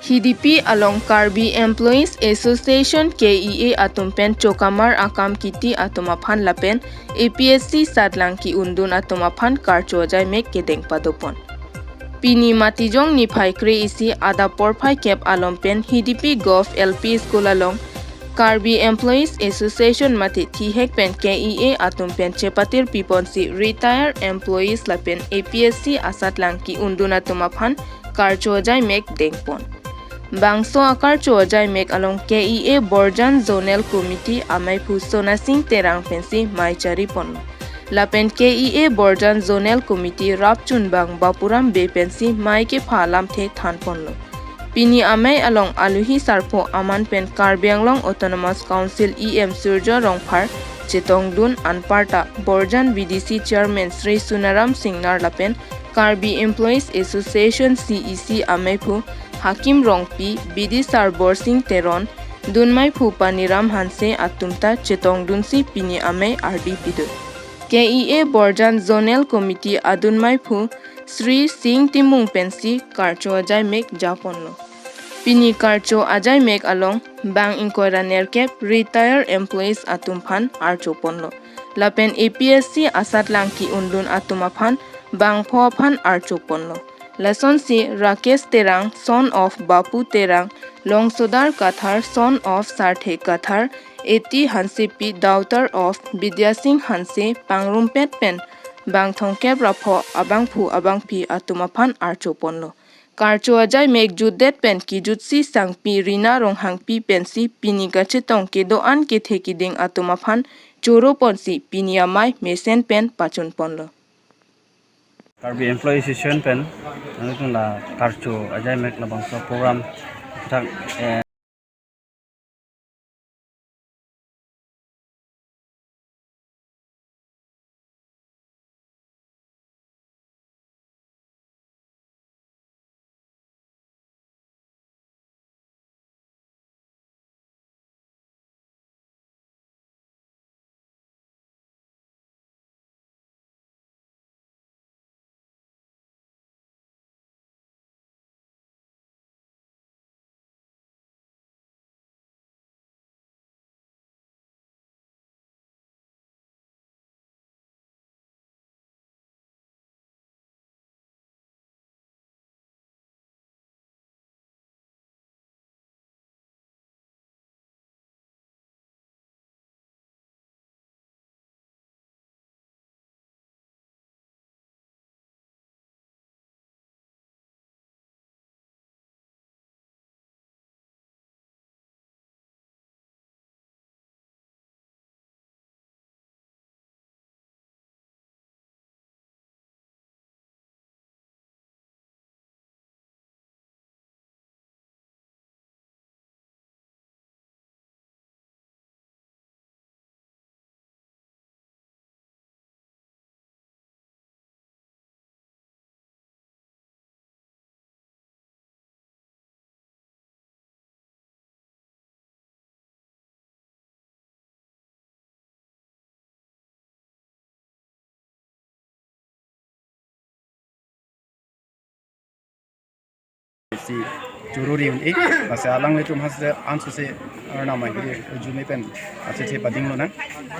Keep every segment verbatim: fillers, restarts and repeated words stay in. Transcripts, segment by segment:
Hidipi along Karbi Employees Association, K E A atum pen chokamar akam kiti atum aphan lapen A P S C satlang ki-undun atum aphan karcho ajaimek kedeng padopon. Pini Matijong niphai kre-isi adap porphai kep alom pen Hidipi Govt L P School along Karbi Employees Association mate thihek pen K E A atum pen chepatir piponsi retired employees lapen A P S C asatlang ki-undun atum aphan karcho ajaimek dengpon. Bangso akarcho ajaimek along K E A Borjan Zonal Committee ameiphu Sonasing Terang pensi mei chariponlo. Lapen K E A Borjan Zonal Committee rapchunbang Bapuram Bey pensi mei kepha lamthe thanponlo. Pini amei along aluhi sarpo aman pen Karbi Anglong Autonomous Council E M Surjya Rongphar chetongdun anparta Borjan V D C Chairman Shri Sunaram Singnar lapen Karbi Employees Association C E C ameiphu Hakim Rongpi, B D Sarbor Sing Teron, dunmeiphu Paniram Hanse atum ta chetongdunsi pini amei ardi pidun. K E A Borjan Zonal Committee adunmeiphu Shri Sing Timung pensi karcho ajaimek japonlo. Pini karcho ajaimek along bang ingkoi ra nerkep retired employees atum aphan archoponlo. Lapen A P S C asatlang ki-undun atum aphan bangpho aphan archoponlo. Lasonsi Rakesh Terang, son of Bapu Terang, Longsodar Kathar, son of Sarthe Kathar, Eti Hansepi, daughter of Bidya Sing Hanse, pangrumpet pen bang thomkep ra pho abangphu abangphi atum aphan archoponlo. Karcho ajaimek jutdet pen kijutsi sangpi Rina Ronghangpi pensi pini kachetong kedo-an kethe kiding atum aphan choroponsi pini amei mesen pen pachunponlo. Karbi Employee Association pen nangtum la karcho ajaimek labangso program thang, eh, Si chorori un-e, lasi alanglitum hasta ansose arnam ahiri arjume pen achethe pading lonang.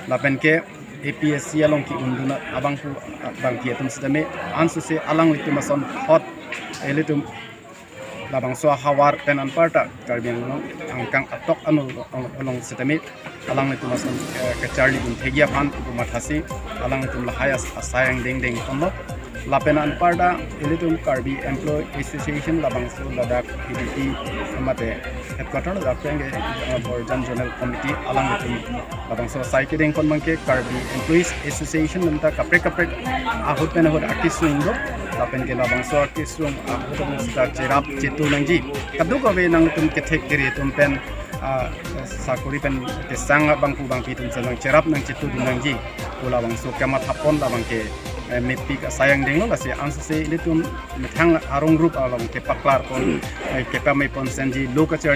Lapen ke A P S C along ki-undun abangphu abangphi atum sitame ansose alanglitum ason hot ilitum labangso ahavar pen anparta Karbi Anglong angkang atok ano along sitame alanglitum ason, eh, kacharli dun thekji aphan pu mathasi alanglitum lahai as-, asai angdeng dengponlo. Lapen anparta ilitum Karbi Employee Association labangso ladak P D P mate headquarter ladak pen ke, eh, Borjan Zonal Committee alanglitum labangso asai kedengpon abangke Karbi Employees Association atum ta kaprek kaprek ahut pen ahut akisung do. Lapen ke labangso akisung ahut pen sita cherap chetu nangji. Kadokave nangtum kethek kere atum pen, ah, sakori pen kesang abangphu abangphi atum selang cherap nangchetu dun nangji pu labangso kamathapon labangke, eh, mepik asai angdeng lo. Lasi ansose ilitum methang arong rup along kepaklarpon, eh, kepamepon senji lo kachar